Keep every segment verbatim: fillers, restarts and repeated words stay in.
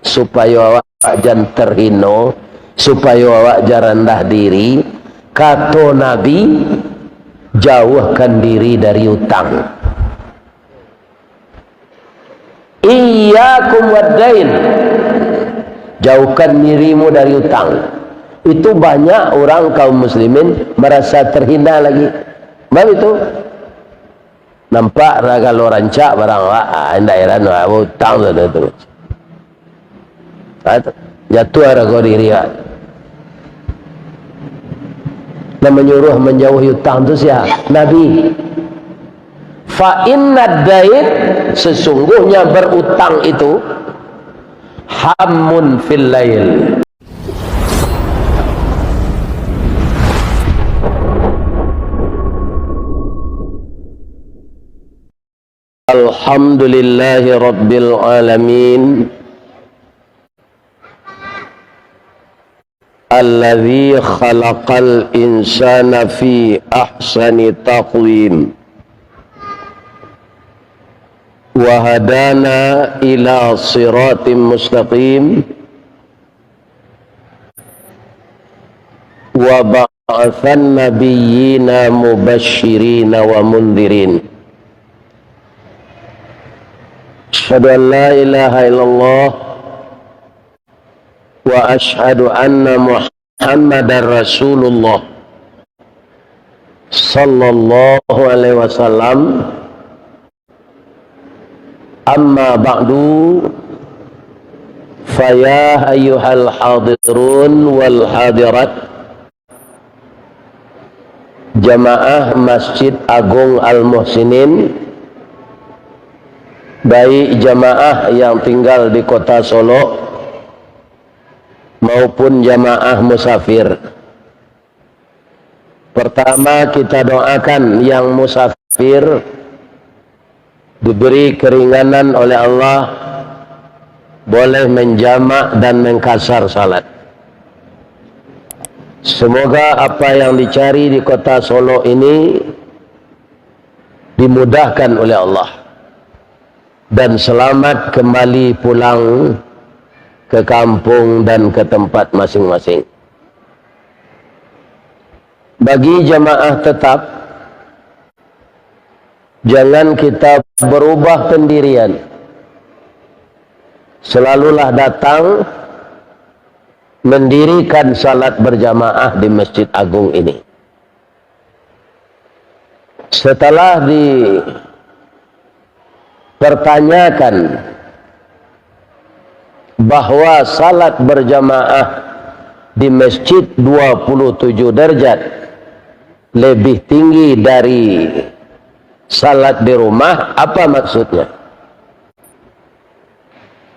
supayo awak jan terhino, supayo awak jan randah diri, kato Nabi, jauahkan diri dari utang. Iyyakum waddain. Jauhkan dirimu dari utang. Itu banyak orang kaum muslimin merasa terhina lagi. Bab itu. Nampak lah kalau rancak barang, wah, ah, indak heran, wah, utang tu, tu, tu. Ah, tu. Jatuah harga diri, wah. Nan manyuruh manjauhi utang tu sia? Nabi. Fa innad dain, sesungguhnya berutang itu, hammun fil lail. Alhamdulillahi rabbil alamin. Alladzi khalaqal insana fi ahsani taqwim. Wa hadana ila siratim mustaqim. Wa ba'atsan nabiyyina mubasyirina wa mundzirin. Asyhadu an la ilaha illallah wa asyhadu anna Muhammadar Rasulullah sallallahu alaihi wasallam. Amma ba'du, faya ayyuhal hadirun wal hadirat, jamaah Masjid Agung Al-Muhsinin, baik jamaah yang tinggal di Kota Solok maupun jamaah musafir. Pertama, kita doakan yang musafir diberi keringanan oleh Allah, boleh menjamak dan mengkasar salat. Semoga apa yang dicari di Kota Solok ini dimudahkan oleh Allah dan selamat kembali pulang ke kampung dan ke tempat masing-masing. Bagi jamaah tetap, jangan kita berubah pendirian. Selalulah datang mendirikan salat berjamaah di Masjid Agung ini. Setelah dipertanyakan bahwa salat berjamaah di masjid dua puluh tujuh derajat lebih tinggi dari salat di rumah, apa maksudnya?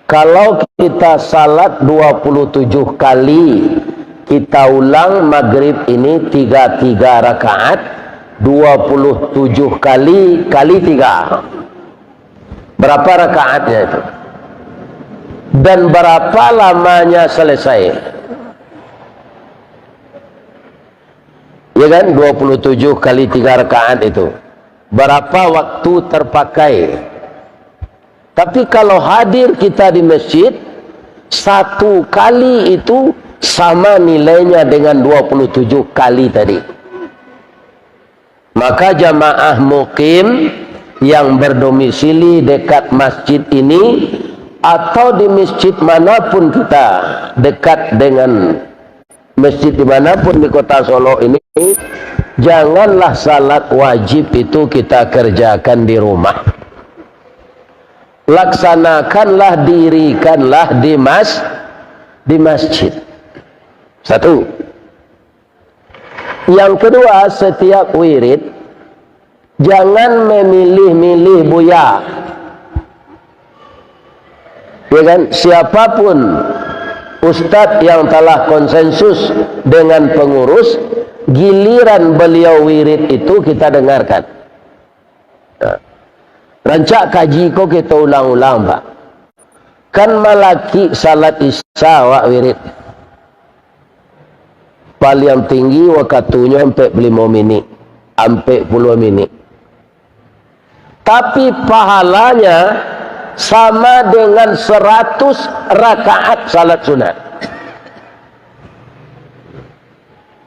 Kalau kita salat dua puluh tujuh kali, kita ulang magrib ini tiga tiga rakaat, dua puluh tujuh kali, kali tiga. Berapa rakaatnya itu? Dan berapa lamanya selesai? Ya kan? Dua puluh tujuh kali tiga rakaat itu. Berapa waktu terpakai? Tapi kalau hadir kita di masjid, satu kali itu sama nilainya dengan dua puluh tujuh kali tadi. Maka jamaah mukim yang berdomisili dekat masjid ini atau di masjid manapun kita dekat dengan masjid di manapun di Kota Solok ini, janganlah salat wajib itu kita kerjakan di rumah. Laksanakanlah, dirikanlah di mas-, di masjid. Satu. Yang kedua, setiap wirid, jangan memilih-milih buya. Ya kan? Siapapun ustadz yang telah konsensus dengan pengurus, giliran beliau wirid itu kita dengarkan. Nah, rancak kaji ko kita ulang-ulang, Pak. Kan malakik salat Isya awak wirid. Paliang tinggi wakatunyo ampek puluah limo minik, ampek puluah minik. Tapi pahalanya Sama dengan seratus rakaat salat sunat.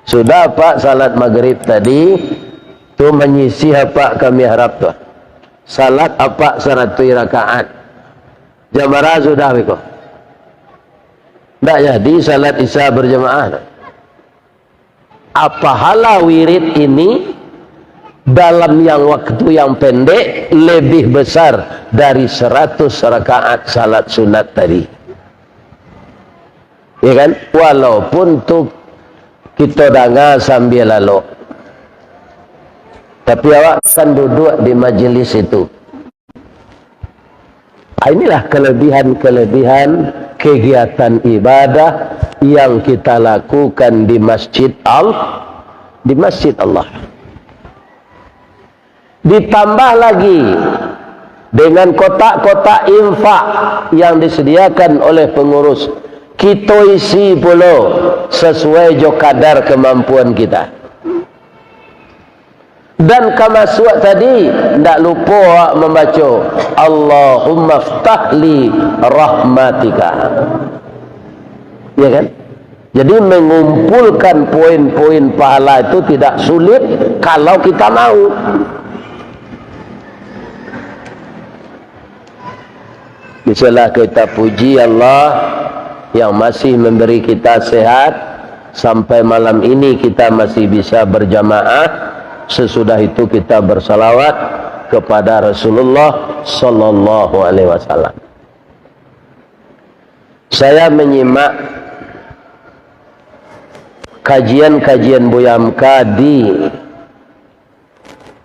Sudah, Pak, salat magrib tadi, tu manyisih apak ka mihrab tu. Salat apak saratuih rakaat. Jam bara sudah beko? Ndak jadi salat Isya berjamaah. Pahala wirid ini dalam yang waktu yang pendek lebih besar dari seratus rakaat salat sunat tadi. Ya kan? Walaupun tu kita dengar sambil lalok. Tapi awak kan duduk di majelis itu. Ah, inilah kelebihan-kelebihan kegiatan ibadah yang kita lakukan di Masjid Al-, di Masjid Allah. Ditambah lagi dengan kotak-kotak infak yang disediakan oleh pengurus, kita isi pulo sesuai jo kadar kemampuan kita. Dan ka masuak tadi, ndak lupo awak mambaco, "Allahumma ftah li rahmatika." Ya kan? Jadi, mengumpulkan poin-poin pahala itu tidak sulit kalau kita mau. Bisalah kita puji Allah yang masih memberi kita sehat, sampai malam ini kita masih bisa berjamaah, sesudah itu kita bersalawat kepada Rasulullah sallallahu alaihi wasallam. Saya menyimak kajian-kajian Buya Hamka di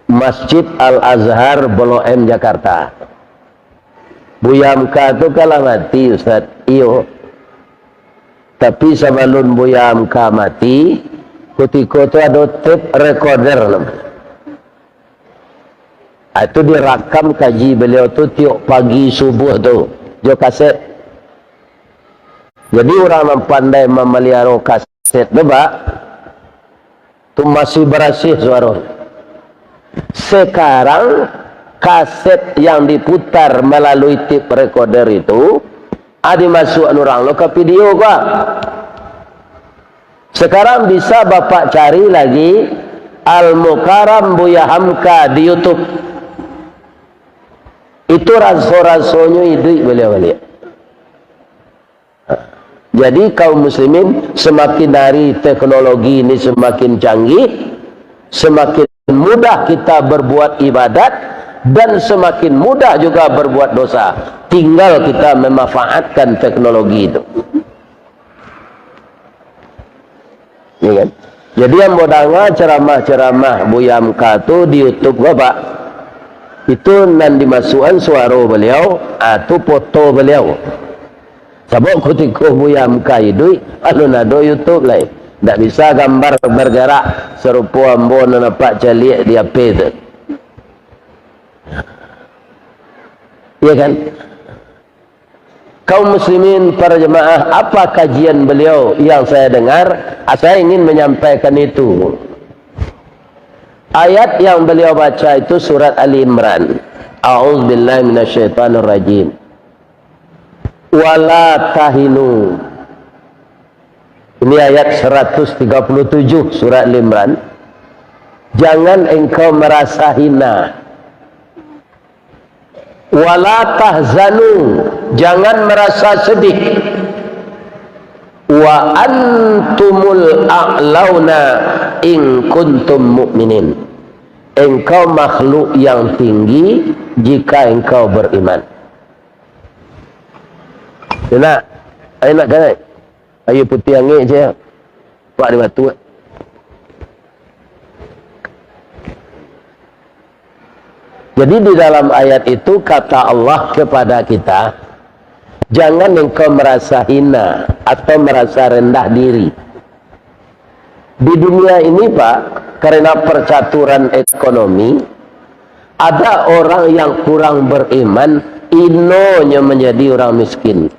Masjid Al-Azhar Blok M Jakarta. Buya Hamka tu kan lah mati, Ustaz. Iyo. Tapi sabalun Buya Hamka mati, kutiko tu ado tape recorder namo. Ah, itu dirakam kaji baliau tu tiok pagi subuah tu, jo kaset. Jadi, urang nan pandai mamaliharo kaset tu, Pak, tu masih barasiah suaro. Sekarang, kaset yang diputar malalui tape recorder itu, ah, dimasuakan urang lo ka video ko. Sekarang bisa Bapak cari lagi Al-Mukarram Buya Hamka di YouTube. Itu raso-rasonyo iduik baliau baliak. Jadi, kaum muslimin, semakin hari teknologi ini semakin canggih, semakin mudah kita berbuat ibadat, dan semakin mudah juga berbuat dosa. Tinggal kita memanfaatkan teknologi itu. Ya kan? Jadi, ambo danga ceramah-ceramah Buya Hamka tu di YouTube ko, Pak. Itu nan dimasuakan suaro baliau, ah, tu foto baliau. Sabab kutiko Buya Hamka iduik, alun ado YouTube lai. Ndak bisa gambar bergerak sarupo ambo nan nampak caliak di H P tu. Ya kan? Kaum muslimin, para jemaah, apa kajian beliau yang saya dengar? Ah, saya ingin menyampaikan itu. Ayat yang beliau baca itu surat Ali Imran. A'udzubillahi minasyaitonirrajim. "Wala tahinu." Ini ayat seratus tiga puluh tujuh surat Ali Imran. "Jangan engkau merasa hina." "Wala tahzanu," jangan merasa sedih. "Wa antumul a'launa in kuntum mu'minin." Engkau makhluk yang tinggi jika engkau beriman. Enak, enak kan? Aia putiah angek je. Pak di batu. Jadi, di dalam ayat itu kata Allah kepada kita, jangan engkau merasa hina atau merasa rendah diri. Di dunia ini, Pak, karena percaturan ekonomi, ada orang yang kurang beriman, inonyo menjadi orang miskin.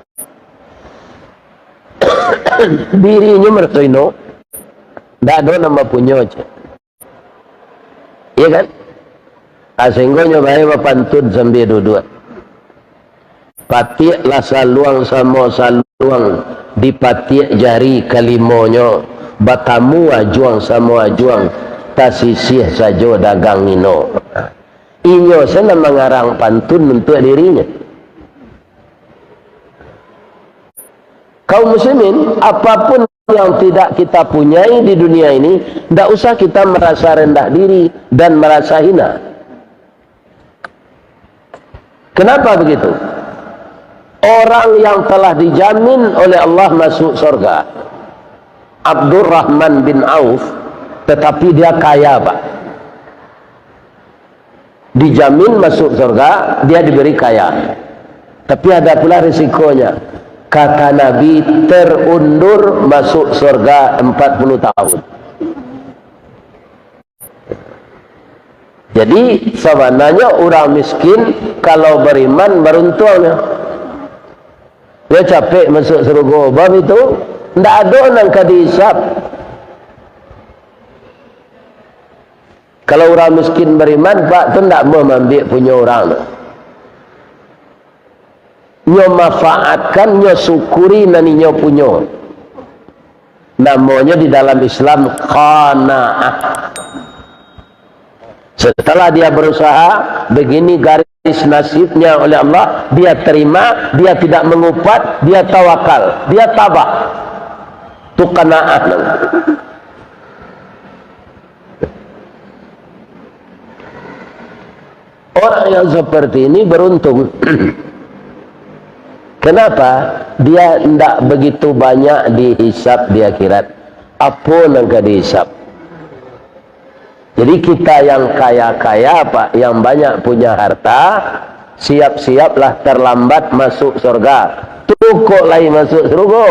Dirinyo maraso ino, ndak ado nan bapunyo, cek. Iya kan? Ah, sehinggo nyo bae bapantun sambil duduak. Patiak lah saluang samo saluang, dipatiak jari kalimonyo, batamu ajuang samo ajuang, tasisih sajo dagang ino. Inyo se nan mangarang pantun untuak dirinyo. Kaum muslimin, apapun yang tidak kita punyai di dunia ini, ndak usah kita merasa rendah diri dan merasa hina. Kenapa begitu? Orang yang telah dijamin oleh Allah masuk surga, Abdurrahman bin Auf, tetapi dia kaya, Pak. Dijamin masuk surga, dia diberi kaya. Tapi ada pula risikonya. Kata Nabi, terundur masuk surga empat puluh tahun. Jadi, sabananyo urang miskin, kalau bariman, baruntuangnyo. Nyo capek masuk sarugo, bab itu, ndak ado nan ka dihisab. Kalau urang miskin bariman, Pak, tu ndak amuah maambiak punyo urang tu. Nyo manfaatkan, nyo syukuri nan inyo punyo. Namonyo di dalam Islam qanaah. Setelah dia berusaha, begini garis nasibnya oleh Allah, dia terima, dia tidak mengupat, dia tawakal, dia tabah. Tu qanaah namanya. Orang yang seperti ini beruntung. Kenapa? Dia ndak begitu banyak dihisab di akhirat. Apo nan ka dihisab? Jadi kita yang kaya-kaya, Pak, yang banyak punya harta, siap-siaplah terlambat masuk surga. Tu kok lai masuk surga.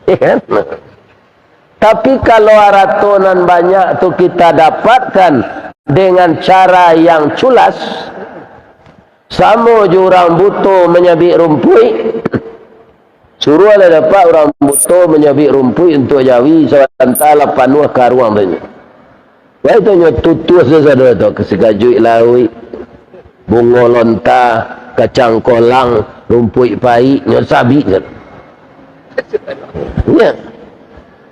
Ya kan? Tapi kalau arato nan banyak tu kita dapatkan dengan cara yang culas, samo jo urang buto manyabik rumpuik, suruahlah dapek urang buto manyabik rumpuik untuak jawi, sabanta lah panuah karuang tu. Wah, itu nyo tutuah sasado tu, ka sikajuik lauik, bungo lonta, kacang kolang, rumpuik paik, nyo sabik tu. Ya.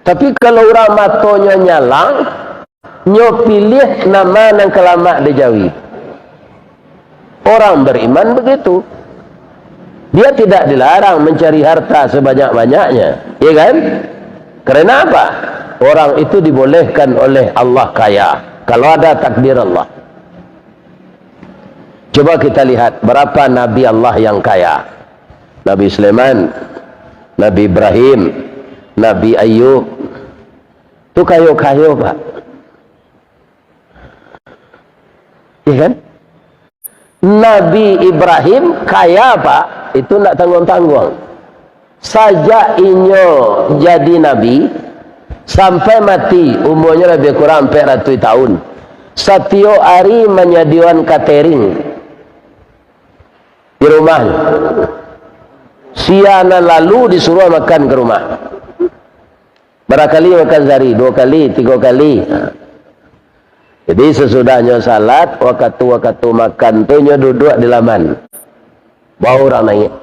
Tapi kalau urang matonyo nyalang, nyo piliah nan ma nan ka lamak dijawi. Orang beriman begitu. Dia tidak dilarang mencari harta sebanyak-banyaknya, ya kan? Karena apa? Orang itu dibolehkan oleh Allah kaya, kalau ada takdir Allah. Coba kita lihat berapa nabi Allah yang kaya. Nabi Sulaiman, Nabi Ibrahim, Nabi Ayub. Tu kayo-kayo, Pak. Iya kan? Nabi Ibrahim kaya, Pak, itu ndak tangguang-tangguang. Sajak inyo jadi nabi, sampai mati, umuanyo labiah kurang ampek ratuih tahun, satiok ari manyadiakan katering di rumahnyo. Sia nan lalu disuruah makan ka rumah. Barakali makan sahari, duo kali, tigo kali. Ha. Jadi, sasudahnyo salat, wakatu-wakatu makan tu, inyo duduak di laman. Baru urang naiak.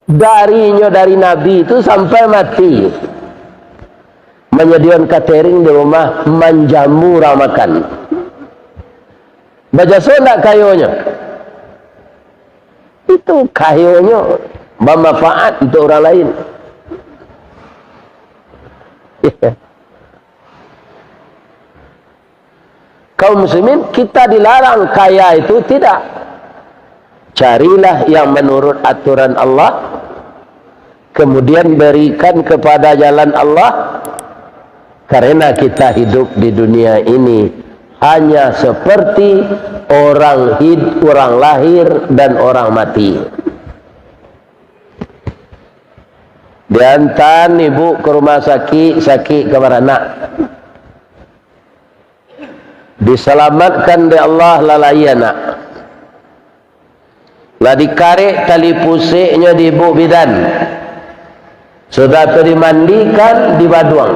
Dari inyo dari nabi tu sampai mati, manyadiakan katering di rumah, manjamu urang makan. Bajaso ndak kayonyo? Itu kayonyo bamanfaat untuak urang lain. Kaum muslimin, kita dilarang kaya itu tidak. Carilah yang menurut aturan Allah, kemudian berikan kepada jalan Allah, karena kita hidup di dunia ini hanya seperti orang hid-, orang lahir dan orang mati. Diantaan ibu ka rumah sakik, sakik ka baranak. Disalamatkan dek Allah, lah lahia anak. Lah dikarek tali puseknyo di ibu bidan. Sudah tu dimandikan, dibaduang.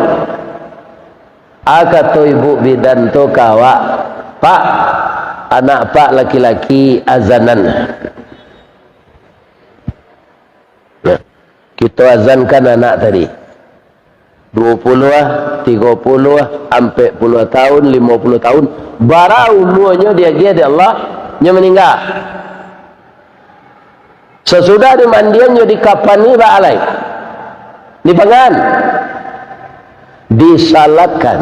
A kato ibu bidan tu ka awak, "Pak, anak Pak laki-laki azanan." Kito azankan anak tadi. Duo puluah, tigo puluah, ampek puluah tahun, limo puluah tahun. Bara umuanyo diagiah dek Allah, nyo maningga. Sasudah dimandian, nyo dikapani, baa lai? Dipangan. Disalatkan.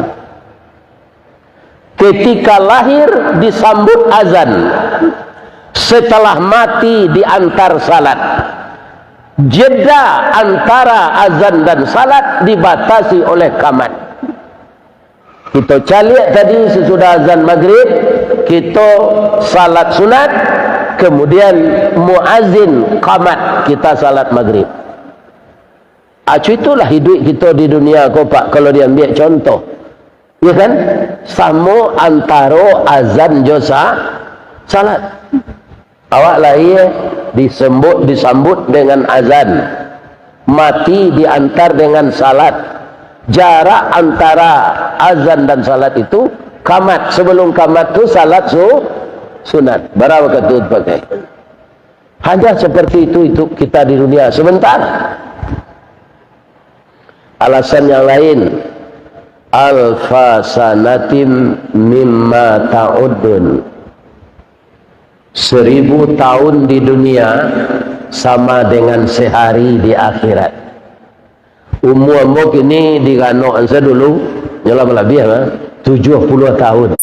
Ketika lahir disambut azan, setelah mati diantar salat. Jeda antara azan dan salat dibatasi oleh kamat. Kito caliak tadi, sesudah azan magrib, kito salat sunat, kemudian muazin kamat, kita salat magrib. Acu, itulah hiduik kito di dunia ko, Pak, kalau diambiak contoh. Ya kan? Samo antaro azan jo sa-, salat. Awak lahia disambut, disambut dengan azan. Mati diantar dengan salat. Jarak antara azan dan salat itu kamat. Sebelum kamat tu salat su-, sunat. Bara wakatu dipakai? Hanya seperti itu, itu kita di dunia sebentar. Alasan yang lain, alfa sanatim mimma ta'uddun. Seribu tahun di dunia sama dengan sehari di akhirat. Umua ambo kini di ganok an sadulu, nyo lah balabiah, ha? Tujuah puluah tahun.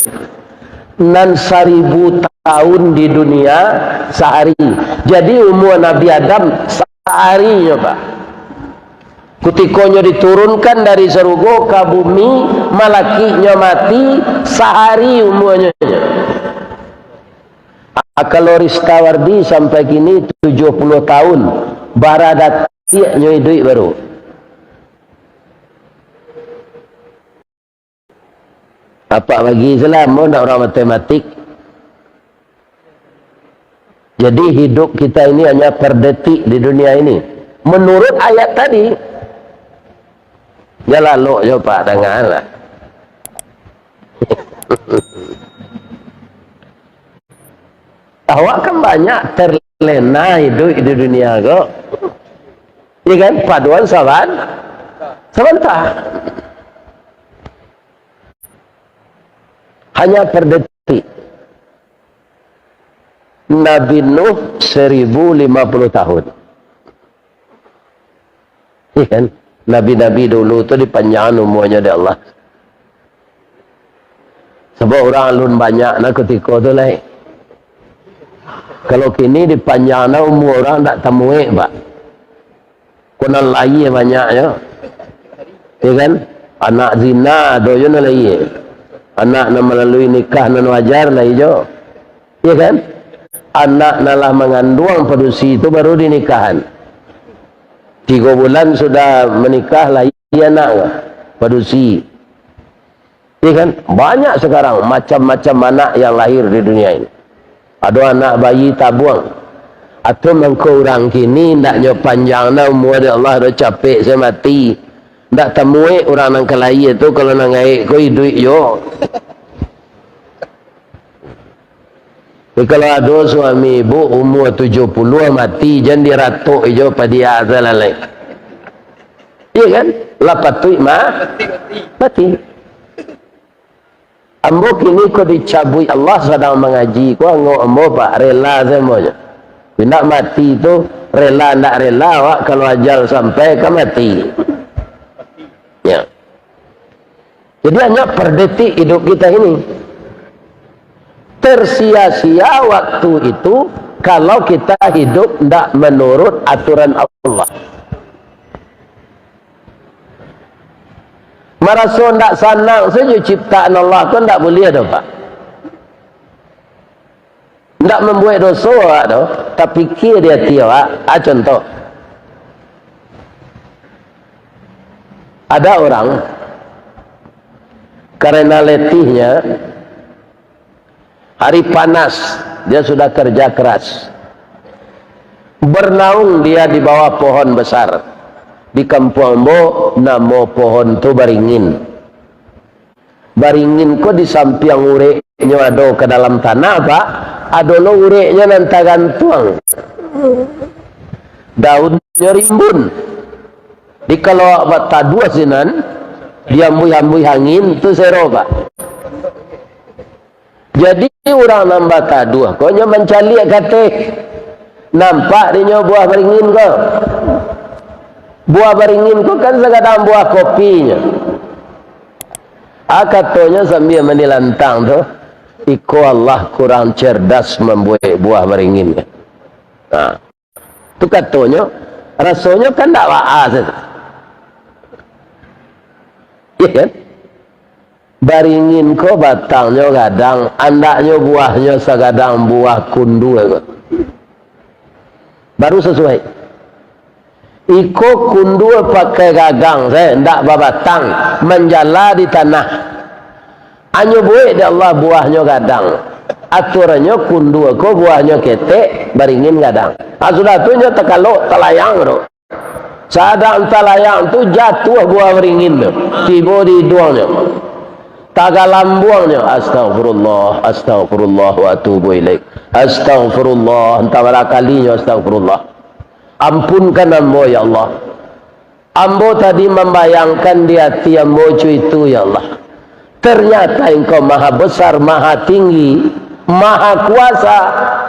Nan saribu tahun di dunia sahari. Jadi, umua Nabi Adam saharinyo, Pak. Kutiko nyo diturunkan dari sarugo ka bumi, malakik nyo mati, sahari umuanyo. Ah, kalau Ristawardi sampai kini tujuah puluah tahun, bara datiak nyo iduik baru. Apak bagi salah, ambo ndak urang matematik. Jadi, hidup kita ini hanya per detik di dunia ini. Menurut ayat tadi, ya lalok jo, Pak, danga lah. Awak kan banyak terlena hidup di dunia ko. Iya kan? Paduan saban-, sabanta. Hanya per detik. Nabi Nuh seribu lima puluh tahun. Iya kan? Nabi-nabi dulu tu dipanjangkan umuanyo dek Allah. Sabab urang alun banyak na kutiko tu lai. Kalau kini dipanjang na umua urang ndak tamuek, Pak. Ko nan lahia banyaknyo. Iya kan? Anak zina ado jo nan lahia. Anak nan malalui nikah nan wajar lahia jo. Iya kan? Anak nan lah manganduang padusi tu baru dinikahan. Tigo bulan sudah manikah, lahia anak padusi. Iya kan? Banyak sekarang macam-macam anak yang lahir di dunia ini. Ado anak bayi tabuang. Atau mangko urang kini ndaknyo panjang na umua dek Allah, ado capek se mati. Ndak tamuek urang nan ka lahia tu, kalau nan gaek ko iduik jo. Jadi, kalau ado suami ibu umua tujuah puluah mati, jan diratok ijo padiak salalai. Iya kan? Lah patuik ma-, mati. Ambo kini ko dicabuik Allah sadang mangaji ko, angok ambo, Pak, rela se ambo nyo. Indak mati tu, rela ndak rela, awak kalau ajal sampai ka mati. Ya. Jadi, hanya per detik hidup kita ini. Tersia-sia waktu itu kalau kita hidup ndak menurut aturan Allah. Maraso ndak sanang sajo ciptaan Allah tu, ndak buliah doh, Pak. Ndak mambuek doso awak tu, tapikia di ati awak. Ah, contoh. Ada orang, karena letihnya, hari panas, dia sudah kerja keras. Bernaung dia di bawah pohon besar. Di kampuang ambo, namo pohon tu baringin. Baringin ko di sampiang ureknyo ado ka dalam tanah, Pak, ado lo ureknyo nan tagantuang. Daunnyo rimbun. Di kalau awak bataduah sinan, diambuih-ambuih angin, tu sero, Pak. Jadi, urang nan bataduah ko nyo mancaliak kateh. Nampak dinyo buah baringin ko. Buah baringin ko kan sagadang buah kopinyo. Ah, katonyo sambia manilantang tu, "Iko Allah kurang cerdas mambuek buah baringin." Nah, tu katonyo, rasonyo kan ndak baa se. Iya kan? Baringin ko batangnyo gadang, andaknyo buahnyo sagadang buah kundua ko. Baru sasuai. Iko kundua pakai gagang se, ndak babatang, manjala di tanah. Anyo buek dek Allah buahnyo gadang. Aturannyo kundua ko buahnyo ketek, baringin gadang. Ah, sudah tu nyo takalok, talayang tu. Sadang talayang tu jatuah buah baringin tu, tibo di iduangnyo. Tagalambuangnyo, "Astagfirullah, astagfirullah wa atubu ilaik. Astagfirullah," antah bara kalinyo, "Astagfirullah. Ampunkan ambo, ya Allah. Ambo tadi mambayangkan di ati ambo co itu, ya Allah. Ternyata Engkau Maha Besar, Maha Tinggi, Maha Kuasa.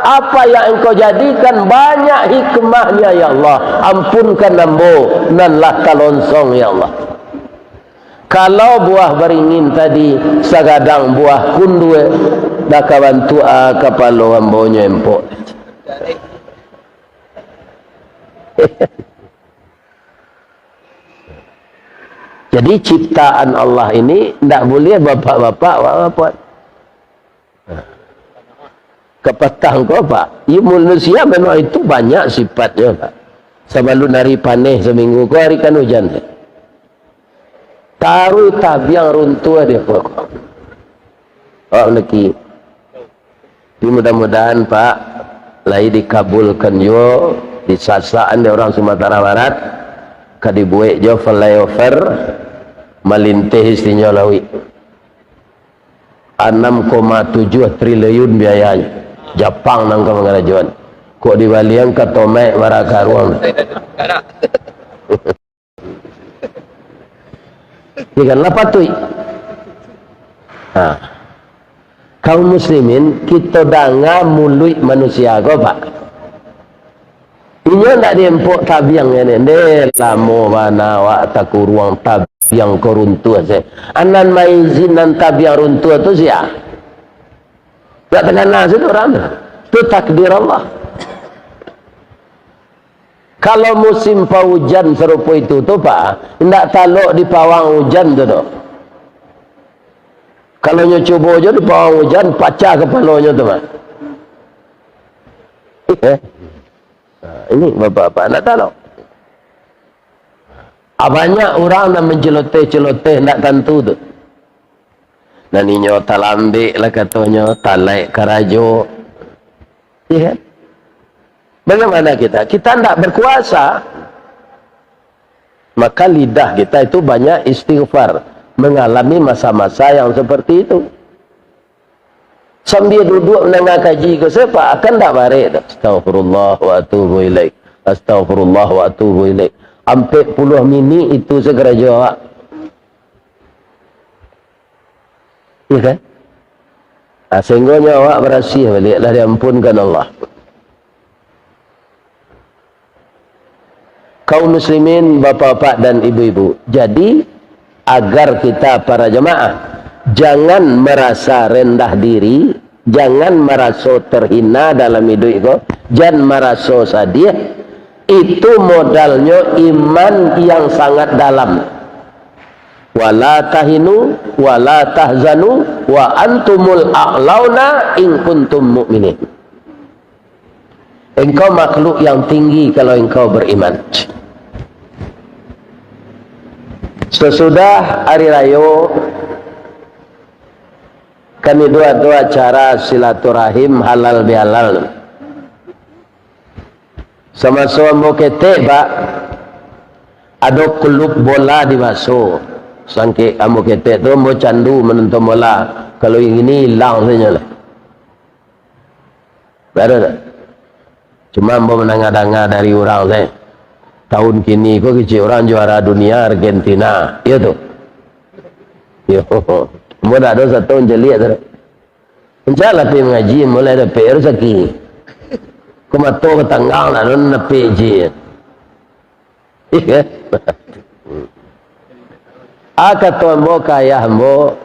Apa yang Engkau jadikan banyak hikmahnya, ya Allah. Ampunkan ambo nan lah talonsong, ya Allah." Kalau buah baringin tadi sagadang buah kundua, dah ka bantuak, ah, kapalo ambo nyo empok. Jadi, ciptaan Allah ini ndak buliah bapak-bapak, bapak-bapak. Kapatang ko, Pak. Iyo, manusia memang itu banyak sifatnyo, Pak. Sabalun ari paneh saminggu ko, ari kan ujan. Taruih tabiang runtuah dia ko. Awak mendaki. Tapi mudah-mudahan, Pak, lai dikabulkan juo, disasakan dek urang Sumatera Barat, ka dibuek juo flyover, malinteh istinyo lauik. Anam koma tujuah triliun biayanyo. Japang nan ka mangarajoan. Kok dibalian ka Tomaik bara karuang. Iyo kan, lah patuik. Ha. Kaum muslimin, kito danga muluik manusia ko, Pak. Inyo ndak diempok tabiang ni. Ndeh, lamo bana awak takuruang, tabiang ko runtuah se. Anan maizinan tabiang runtuah tu sia? Ndak takana se tu urang tu. Tu takdir Allah. Kalau musim paujan sarupo itu tu, Pak, indak talok di pawang ujan tu doh. Kalau nyo cubo jo di pawang ujan, pacah kapalonyo tu, Pak. Eh? Ha, ini bapak-bapak ndak talok. Ah, banyak urang nan manceloteh-celoteh ndak tantu tu. Nan inyo talambek lah katonyo, talaik karajo. Iya kan? Bagaimana kita? Kita ndak berkuasa. Maka lidah kita itu banyak istighfar, mengalami masa-masa yang seperti itu. Sambia duduak mandanga kaji ko, sia, Pak, kan ndak barek tu. Astagfirullah wa atubu ilaik. Astagfirullah wa atubu ilaik. Ampek puluah minik itu se karajo awak. Iya kan? Ah, sehinggonyo awak barasiah baliak, lah diampunkan Allah. Kaum muslimin, bapak-bapak dan ibu-ibu, jadi, agar kita para jamaah jangan merasa rendah diri, jangan maraso terhina dalam iduik ko, jan maraso sadiah, itu modalnyo iman yang sangat dalam. "Wala tahinu, wala tahzanu, wa antumul a'launa in kuntum mu'minin." Engkau makhluk yang tinggi kalau engkau beriman. Sesudah hari rayo, kan itu ado acara silaturahim halal bihalal. Samaso ambo ketek, Pak, ado klub bola di Baso. Sangkek ambo ketek tu, ambo candu manonton bola. Kalau ingin ilang sajo lah. Baru tu. Cuma ambo mandanga-danga dari urang sajo. Tahun kini ko kecek urang juara dunia Argentina. Iyo tu. Iyo. Ambo dak ado sato mancaliak tu. Mancaliak lah pai mangaji, mulai dapek rasaki. Ko mato batanggang lah, dak dapek ji. Iyo. Ah, kato ambo ka ayah ambo,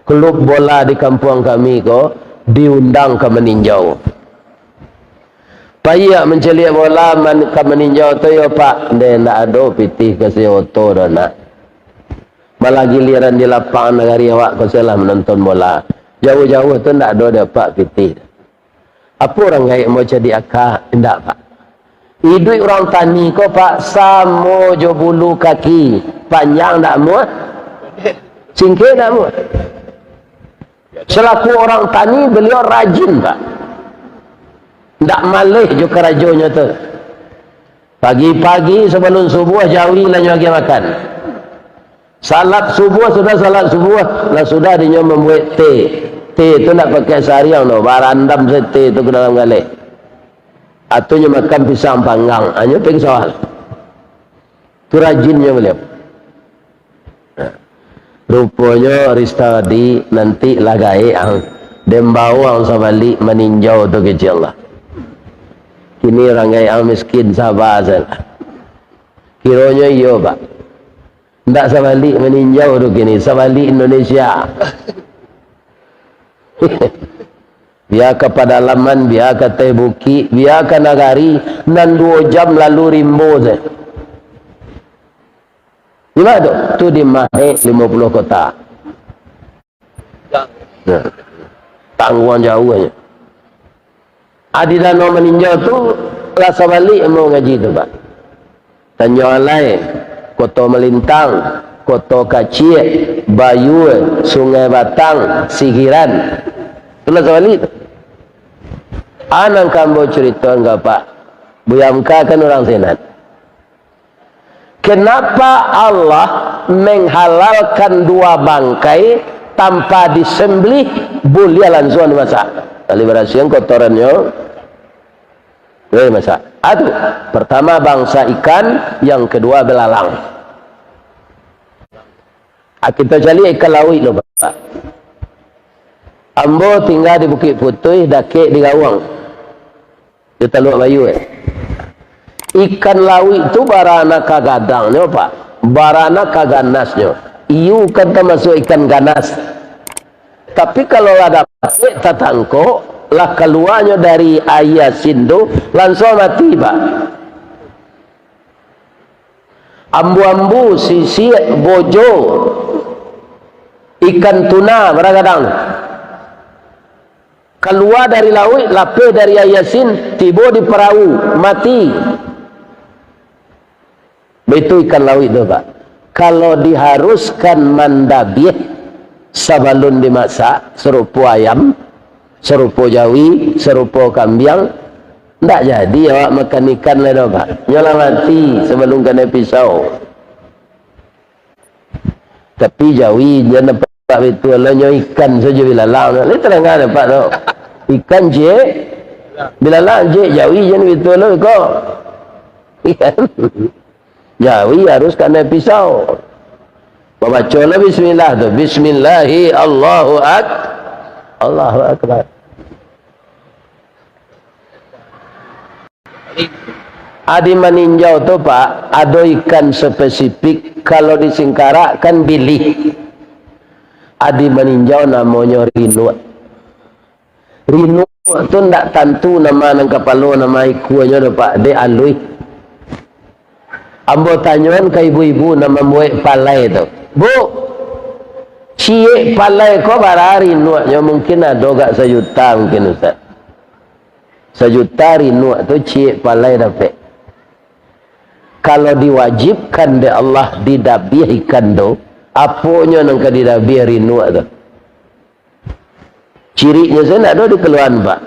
klub bola di kampuang kami ko diundang ka maninjau. Paiak mancaliak bola man-, ka maninjau tu yo, Pak? Ndeh, ndak ado pitih ka si oto doh, nak. Malah giliran di lapang nagari awak ko se lah manonton bola. Jauah-jauah tu ndak ado dapek pitih. Apo urang gaek mau jadi aka? Indak, Pak. Iduik urang tani ko, Pak, samo jo bulu kaki. Panjang ndak amuah, singkek ndak amuah. Selaku urang tani, baliau rajin, Pak. Ndak maleh jo karajonyo tu. Pagi-pagi sabalun subuah, jawi lah nyo agiah makan. Salat subuah, sudah salat subuah, lah sudah dinyo mambuek teh. Teh tu ndak pakai sariang doh, barandam se teh tu ka dalam galeh. Atau nyo makan pisang panggang, hanyo pingsan. Tu rajinnyo baliau. Nah, ruponyo Rista tadi nanti lah gaek ang. Den bao ang sabalik maninjau tu kecek lah. Kini urang gaek ang miskin, saba sajolah. Kironyo iyo, Pak. Ndak sabalik maninjau tu kini, sabalik Indonesia. Bia ka padalaman, bia ka ateh bukik, bia ka nagari nan duo jam lalu rimbo se. Di ma tu? Tu di Mahek limo puluah Kota. Nah, tangguang jauahnyo. Adi Danau Maninjau tu, lah sabalik ambo ngaji tu, Pak. Tanjuang Alai, Koto Malintang, Koto Kaciak, Bayua, Sungai Batang, Sigiran. Tu lah sabalik tu. A nan ka ambo caritoan ka Pak, Buya Hamka kan urang sinan. Kenapa Allah menghalalkan dua bangkai tanpa disembelih, buliah lansuang dimasak? Tali barasiahan kotorannyo, buliah dimasak. Atu, pertama bangsa ikan, yang kedua belalang. Ah, kito caliak ikan lauik lo, Pak. Ambo tingga di Bukik Putuih, dakek di Gawang. Di Taluak Bayu, eh. Ikan lauik tu barana ka gadangnyo, Pak. Barana ka ganasnyo. Iyu kan tamasuak ikan ganas. Tapi kalau lah dapek tatangkok, lah kaluanyo dari aia asin tu, lansuang mati, Pak. Ambu-ambu, sisiak, bojo, ikan tuna, bara gadang tu. Kalua dari lauik, lapeh dari aia asin, tibo di parau, mati. Baitu ikan lauik tu, Pak. Kalau diharuskan mandabiah sabalun dimasak, sarupo ayam, sarupo jawi, sarupo kambiang, ndak jadi awak makan ikan lai doh, Pak. Nyo lah mati sabalun kanai pisau. Tapi jawi jan nampak baitu, alah nyo ikan sajo bilalang. Lai tadanga dek Apak tu. Ikan ciek, bilalang ciek, jawi jan baitu lo iko. Ikan. Jawi harus kanai pisau. Babacolah bismillah tu. Bismillahi Allahu Ak-, Allahu Akbar. Adi maninjau tu, Pak, ado ikan spesifik, kalau di Singkarak kan bilih. Adi maninjau namonyo rinuak. Rinuak tu ndak tantu nama nan kapalo, nama ikuanyo doh, Pak, dek aluih. Ambo tanyoan ka ibu-ibu nan mambuek palai tu, "Bu, ciek palai ko bara rinuaknyo?" Mungkin ado gak sajuta mungkin, Ustaz. Sajuta rinuak tu ciek palai dapek. Kalau diwajibkan dek Allah didabiah ikan tu, aponyo nan ka didabiah rinuak tu? Ciriknyo sajo ndak ado dikaluaan, Pak.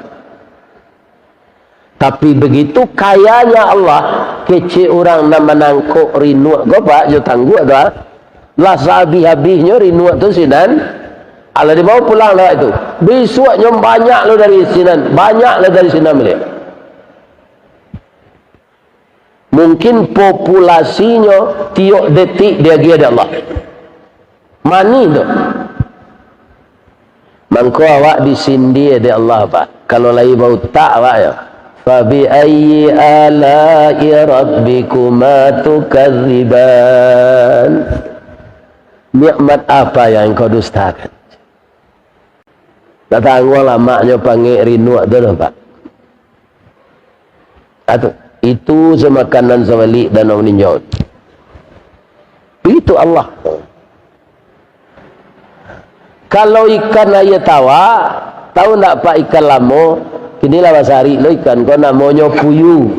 Tapi begitu kayanya Allah, kecek urang nan manangkok rinuak ko, Pak, jo tangguak tu, ah. Lah sahabih-habihnyo rinuak tu sinan, alah dibawa pulang lewat itu. Bisuaknyo banyak lo dari sinan, banyak lo dari sinan baliak. Mungkin populasinyo tiok detik diagiah dek Allah. Mani tu. Mangko awak disindia dek Allah, Pak. Kalau lai bautak awak, yo. "Fabi ayyi ala'i rabbikuma tukadziban?" Nikmat apa yang engkau dustakan? Tak tangguang lamaknyo pangek rinuak tu doh, Pak. Atu, itu samakanan sabalik danau ninjo. Itu Allah. Kalau ikan aia tawak, tahu ndak, Pak, ikan lamo? Kini lah basarik lo ikan ko, namonyo puyu.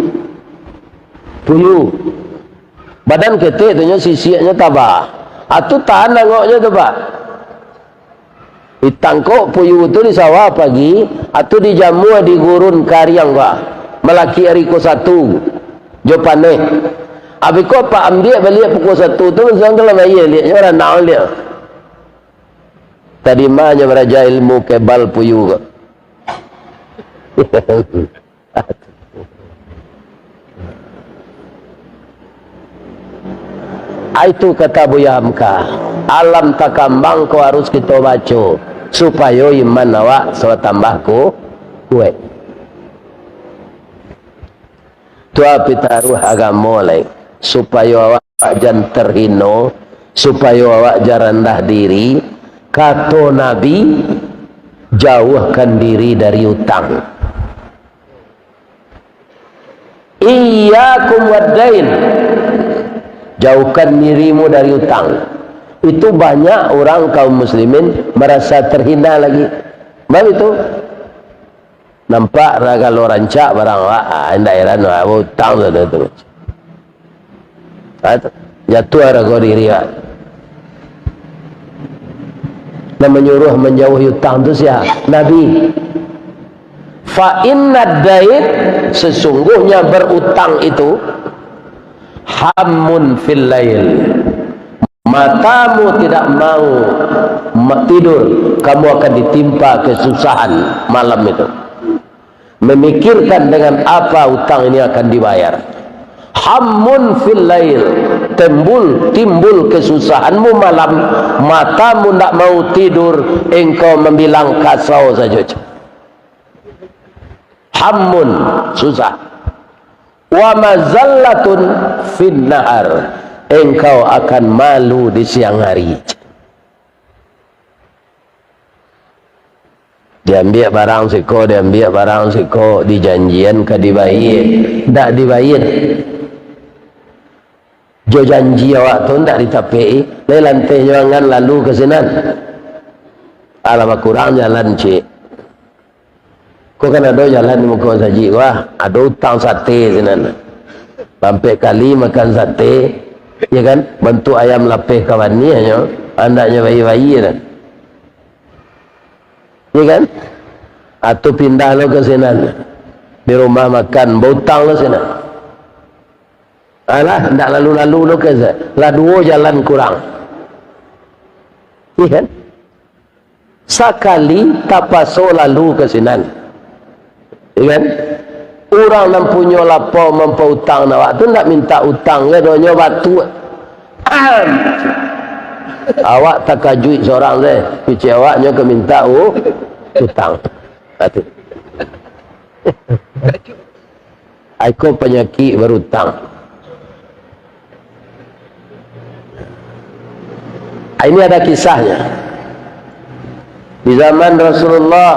Puyu. Badan ketek tu nyo, sisiaknyo tabah. Atu tahan angoknyo tu, Pak. Ditangkok puyu tu di sawah pagi, atu dijamua di gurun kariang, Pak. Malakik ari ko satu, jo paneh. Abih ko, Pak, ambiak baliak pukua satu tu, masiang dalam aia liaknyo, ranau liak. Tadi mah nyo baraja ilmu kebal puyu ko. Ah, itu kata Buya Hamka, alam takambang ko harus kito baco, supayo iman awak batambah ku-, kuaik. Tu pitaruah agamo lai, supayo awak jan terhino, supayo awak jan randah diri. Kato Nabi, "Jauahkan diri dari utang." "Iyyakum waddain." Jauhkan dirimu dari utang. Itu banyak urang kaum muslimin marasa terhina lagi. Baitu. Nampak lah kalau rancak barang awak, ah, indak heran, ah, utang tu, tu, tu. Ah, tu. Jatuah harago diri, ah. Nan manyuruah manjauhi utang tu sia? Nabi. "Fa innad dain," sesungguhnya berutang itu, "hammun fil lail." Matamu tidak mau ma-, tidur, kamu akan ditimpa kesusahan malam itu. Memikirkan dengan apa utang ini akan dibayar. Hammun fil lail, timbul, timbul kesusahanmu malam, matamu ndak mau tidur, engkau mambilang kasau sajo. Hammun, susah. Wa mazallatun fin nahar, engkau akan malu di siang hari. Diambiak barang siko, diambiak barang siko, dijanjian ka dibayia, ndak dibayia. Jo janji awak tu ndak ditapek-i, lai lantiahnyo angan lalu ka sinan. Alah bakurang jalan ciek. Ko kan ado jalan di muko masajik ko, ah, ado utang sate sinan. Ampek kali makan sate, ya kan? Bantuak ayam lapeh ka baniahnyo, andaknyo bayia-bayia kan. Ya kan? Atu pindah lo ka sinan. Di rumah makan, bautang lo sinan. Alah, ndak lalu-lalu lo ka sinan. Lah duo jalan kurang. Ya kan? Sakali tapaso lalu ka sinan. Ya kan? Urang nan punyo lapau mampautang awak tu ndak mintak utang, ya, donyo batuak. Ahem. Awak takajuik sorang deh, kecek awaknyo ka mintak u-, utang. Atu. Ai ko panyakik barutang. Ini ada kisahnya. Di zaman Rasulullah,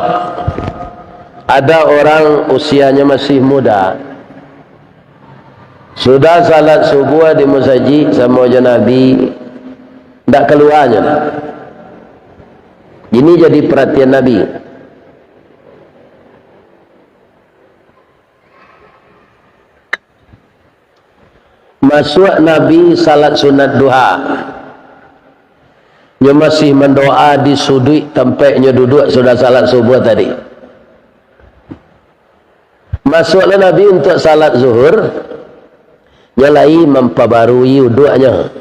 ada orang usianya masih muda. Sudah salat subuh di masajik samo jo Nabi, ndak kaluanyo. Ini jadi perhatian Nabi. Masuak Nabi salat sunat duha. Nyo masih mandoa di suduik tampek nyo duduak sudah salat subuh tadi. Masuaklah Nabi untuak salat zuhur, nyo lai mampabarui uduaknyo.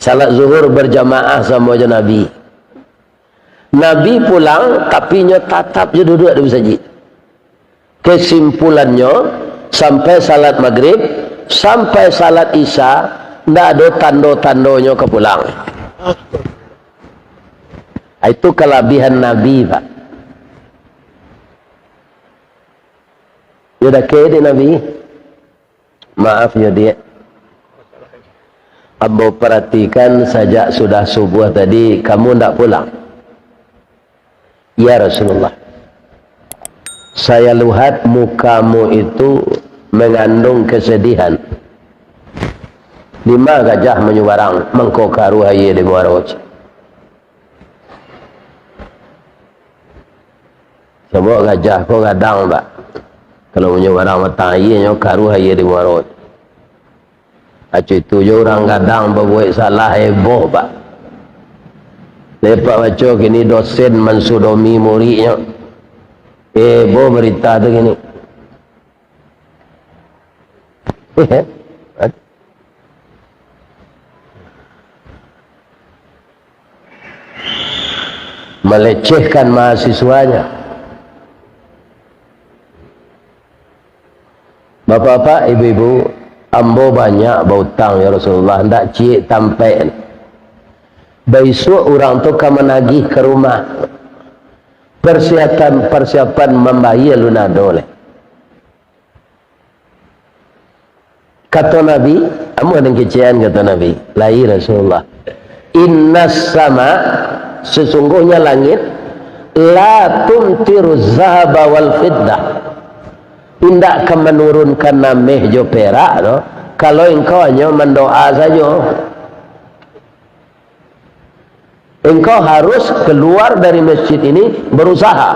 Salat zuhur berjamaah samo jo Nabi. Nabi pulang, tapi nyo tatap jo duduak di masajik. Kesimpulannyo, sampai salat magrib, Sampai salat Isya, ndak ado tando-tandonyo ka pulang. Itu kalabihan Nabi, Pak. Yo dakek dek Nabi. Maaf yo, Diak. Ambo perhatikan sajak sudah subuh tadi, kamu ndak pulang. Ya Rasulullah, saya lihat mukamu itu mengandung kesedihan. Dima gajah manyubarang, mangko karuah aia di muaro. Sabab gajah ko gadang, Pak. Kalau manyubarang batang aia, nyo karuah aia di muaro. Acu itu jo urang gadang babuek salah, heboh, Pak. Lepak baco kini dosen mansudomi muridnyo. Heboh berita tu kini. Melecehkan mahasiswanya. Bapak-bapak, ibu-ibu, ambo banyak bautang, ya Rasulullah, ndak ciek tampek. Baisuak urang tu ka managih ka rumah. Persiapan-persiapan mambayia alun ado lai. Kato Nabi, amuah den kecekan, kato Nabi, lai Rasulullah. Innas sama, sesungguhnya langit, la tumtiru zahaba wal fiddah. Indak ka manurunkan ameh jo perak tu, kalau engkau hanyo mandoa sajo. Engkau harus keluar dari masjid ini berusaha.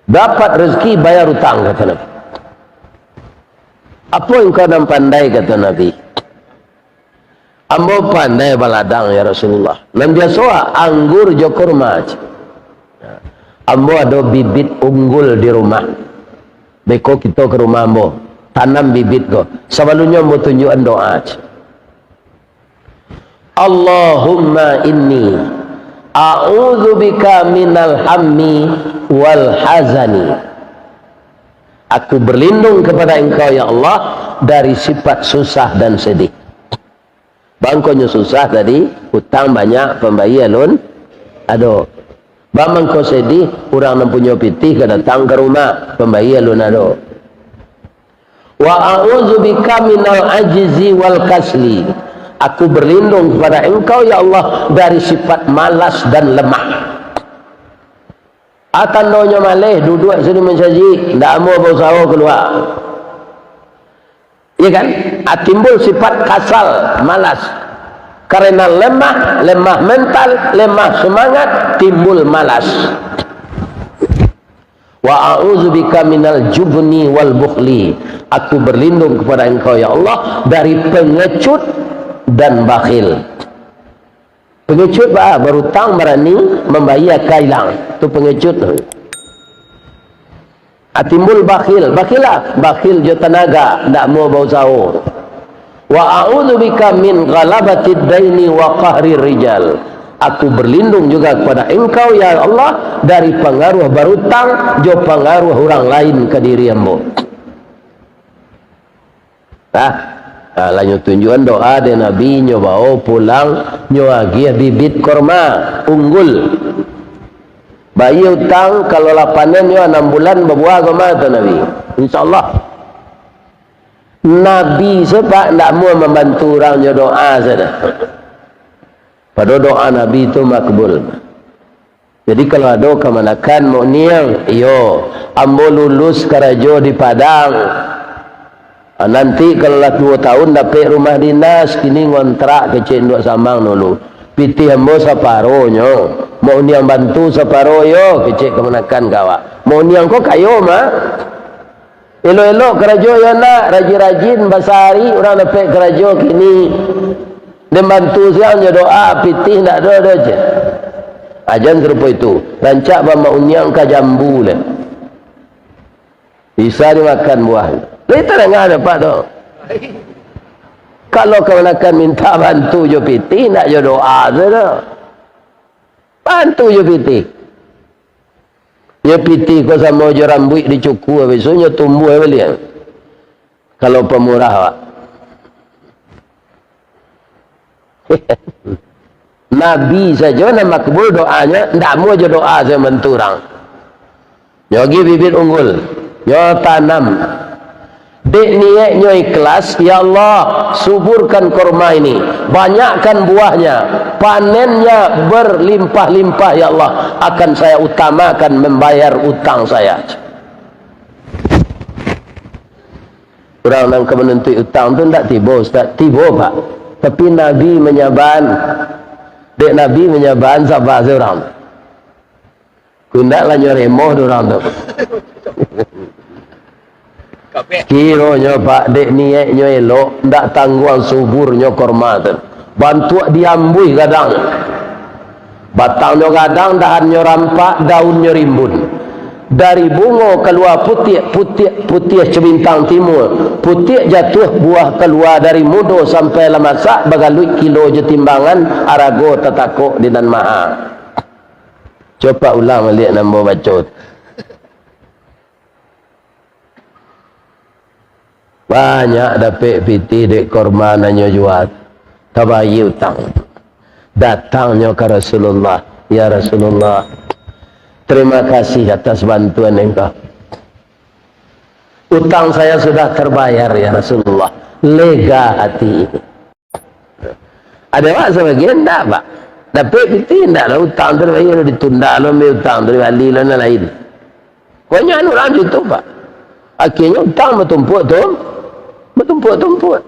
Dapat rezeki, bayar utang, kato Nabi. Apo engkau nan pandai, kato Nabi. Ambo pandai baladang, ya Rasulullah. Nan biaso, anggur jo kurma. Ambo ado bibit unggul di rumah. Beko kito ka rumah ambo, tanam bibit ko. Sabalumnyo ambo tunjuakan doa. Allahumma inni a'udzubika minal hammi wal hazani. Aku berlindung kepada Engkau, ya Allah, dari sifat susah dan sedih. Bangkonyo susah tadi, utang banyak, pambayia alun ado. Bamangko sedih, urang nan punyo pitih ka datang ka rumah, pambayia alun ado. Wa a'udzubika minal ajzi wal kasli. Aku berlindung kepada Engkau, ya Allah, dari sifat malas dan lemah. Ah, tandonyo maleh, duduak sini mancajik, ndak amuah bausaho kalua. Ya kan? Ah, timbul sifat kasal, malas. Karena lemah, lemah mental, lemah semangat, timbul malas. Wa a'udzubika minal jubni wal bukhli. Aku berlindung kepada Engkau, ya Allah, dari pengecut dan bakhil. Pengecut ba, barutang barani, mambayia ka ilang. Tu pengecut tu. Ah, timbul bakhil. Bakhil lah. Bakhil jo tanaga, ndak mau bausaho. Wa a'udzubika min ghalabatid daini wa qahrir rijal. Aku berlindung juga kepada Engkau, ya Allah, dari pengaruh barutang jo pengaruh urang lain ka diri ambo. Ah, ah, lah nyo tunjuakan doa dek Nabi, nyo bao pulang, nyo agiah bibit korma unggul. Bayia utang, kalau lah panen nyo anam bulan babuah korma, kata Nabi. Insya Allah. Nabi se, Pak, ndak amuah mambantu urang nyo doa sajo. Pado doa Nabi tu makbul. Jadi, kalau ado kamanakan, "Mak Uniang, iyo, ambo lulus karajo di Padang. Ah, nanti kalau lah duo tahun dapek rumah dinas, kini ngontrak," kecek Induak Samang dulu. "Pitih ambo saparonyo, Mak Uniang bantu saparo, yo," kecek kamanakan ka awak. Mak Uniang ko kayo, Mak. Elok-elok karajo yo nak, rajin-rajin, basahari urang dapek karajo kini. Den bantu siang jo doa, pitih ndak ado, ado je. Ajan sarupo itu, rancak ba Mak Uniang ka jambu le. Bisa dimakan buah. Lai tadanga dek Apak tu. Kalau kamanakan minta bantu jo pitih, ndak jo doa tu doh. Bantu jo pitih. Yo pitih ko samo jo rambuik dicukur, biasonyo tumbuah baliak. Kalau pamurah, Pak. Nabi sajo nan makbul doanyo, ndak amuah jo doa sajo bantu urang. Nyo agi bibit unggul, nyo tanam. Dek niaiknyo ikhlas, "Ya Allah, suburkan korma ini, banyakkan buahnya, panennya berlimpah-limpah, ya Allah, akan saya utamakan membayar utang saya." Urang nan ka manuntuik utang tu ndak tibo, Ustaz. Tibo, Pak. Tapi Nabi manyabaan. Dek Nabi manyabaan, saba se urang. Ku indak lah nyo remoh tu urang tu. Kironyo, Pak, dek niaiknyo elok, ndak tangguang suburnyo korma tu. Bantuak diambuih gadang. Batangnyo gadang, dahannyo rampak, daunnyo rimbun. Dari bungo kalua putiak, putiak, putiak co bintang timua. Putiak jatuah, buah kalua dari mudo sampai lah masak, bagaluik kilo jo timbangan, arago tatakok di nan maha. Coba ulang baliak nan ambo baco tu. Banyak dapek pitih dek korma nan nyo jua, tabayia utang. Datangnyo ka Rasulullah, "Ya Rasulullah, terima kasih atas bantuan engkau. Utang saya sudah terbayar, ya Rasulullah." Lega hati. Ado awak sabagian ndak, Pak. Dapek pitih ndak lah, utang tu dibayia, ditunda lo, ambil utang tu dibali lo, nan lain. Banyak urang gitu, Pak. Akhirnyo utang batumpuak tu, batumpuak-tumpuak.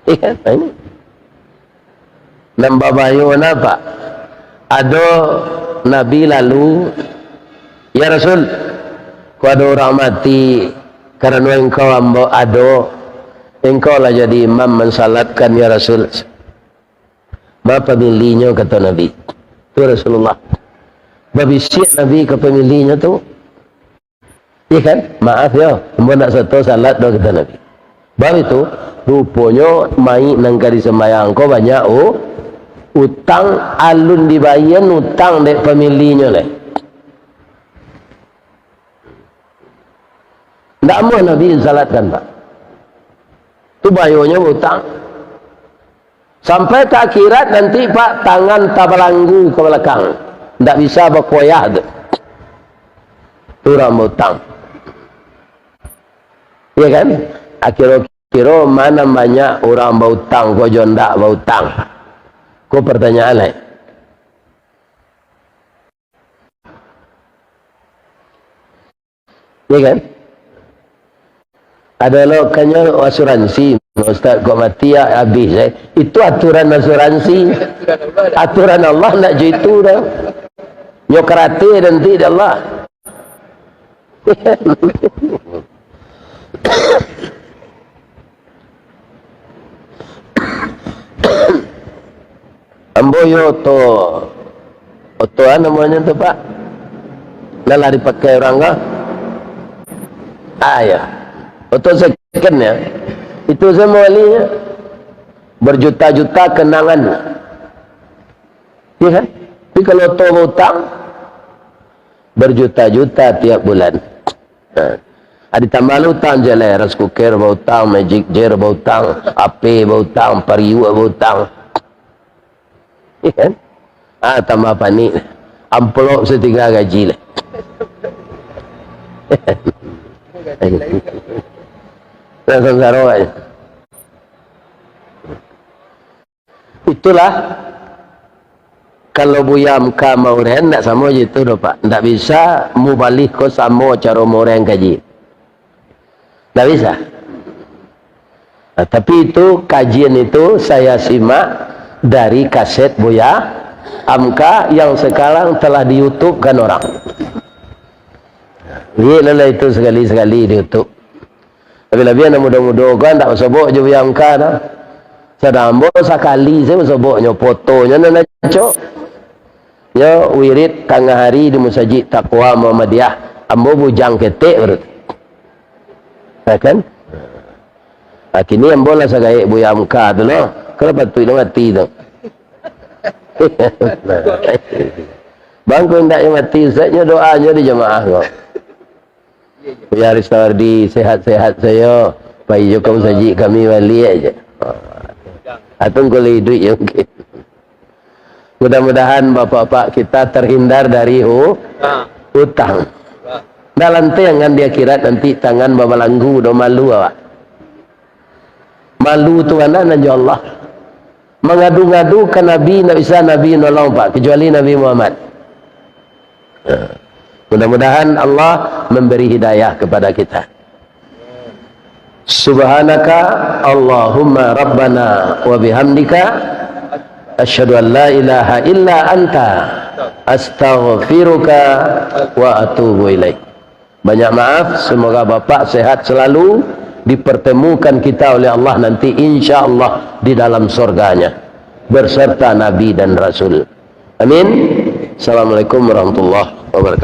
Iya, nah ini. Nan babayo napa? Ado Nabi lalu, "Ya Rasul, ko ado urang mati, karano engkau ambo ado, engkau lah jadi imam mansalatkan, ya Rasul." "Ma pamilinyo?" kato Nabi. Tu Rasulullah. Babisiak Nabi ka pamilinyo tu. Iya kan? "Maaf yo, ambo ndak sato salat doh," kato Nabi. Baru itu, ruponyo mayik nan ka disambayang ko banyak u-, utang, alun dibayia utang dek pamilinyo lai. Ndak amuah Nabi salatkan, Pak. Tu bayonyo utang. Sampai ka akhirat nanti, Pak, tangan tabalanggu ka balakang. Ndak bisa bakoyah tu. Tu urang bautang. Iya kan? Akiro-kiro ma nan banyak urang bautang ko jo ndak bautang? Ko pertanyaan lai. Iya kan? Ado lo kanyo asuransi, Ustaz, kok mati ya habis, eh. Itu aturan asuransi. Aturan Allah ndak jo itu doh. Nyo karate nanti dek Allah. Ambo yo oto, oto a namonyo tu, Pak? Nan lah dipakai urang ko? Ah, yo. Oto second yo. Itu sajo ambo bali yo. Berjuta-juta kenangan. Iya kan? Tapi kalau oto bautang, berjuta-juta tiap bulan. Ha. Ah, ditambah lo utang jalai, rice cooker bautang, Magic Jar bautang, H P bautang, Vario bautang. Iya kan? Ah, tambah panik. Amplop satingga gaji lah. Nah, sansaro aja. Itulah, kalau Buya Hamka mauraian, ndak samo jo itu doh, Pak. Ndak bisa mubalih ko samo caro mauraian kaji. Ndak bisa. Nah, tapi itu, kajian itu saya simak dari kaset Buya Hamka yang sekarang telah di-YouTube-kan orang. Liek lah itu sekali-sekali di YouTube. Labiah-labiah anak mudo-mudo ko ndak basobok jo Buya Hamka tu. Sadang ambo sakali sajo basoboknyo, fotonyo nan acok. Nyo wirid tangah hari di Musajik Taqwa Muhammadiyah. Ambo bujang ketek baru tu. Ya kan? Ah, kini ambo lah sagaek Buya Hamka tu lo. Kalau patuik lo mati tu. Bang, ko indak nyo mati, Ustaz, nyo doanyo di jamaah ko. Buya Ristawardi, sehat-sehat sajo. Pai jo ka musajik kami baliak aja. Atau engkau lah iduik yo mungkin. Mudah-mudahan bapak-bapak kita terhindar dari hu-, utang. Ndak lantiangan di akhirat nanti tangan babalanggu, do malu awak. Malu tu anak nan jo Allah. Mangadu-ngadu ka Nabi, ndak bisa Nabi nolong, Pak, kecuali Nabi Muhammad. Ya. Mudah-mudahan Allah memberi hidayah kepada kita. Subhanaka Allahumma Rabbana wa bihamdika, asyhadu an la ilaha illa anta, astaghfiruka wa atubu ilaik. Banyak maaf, semoga Bapak sehat selalu, dipertemukan kita oleh Allah nanti, insya Allah, di dalam surganya, berserta Nabi dan Rasul. Amin. Assalamualaikum warahmatullahi wabarakatuh.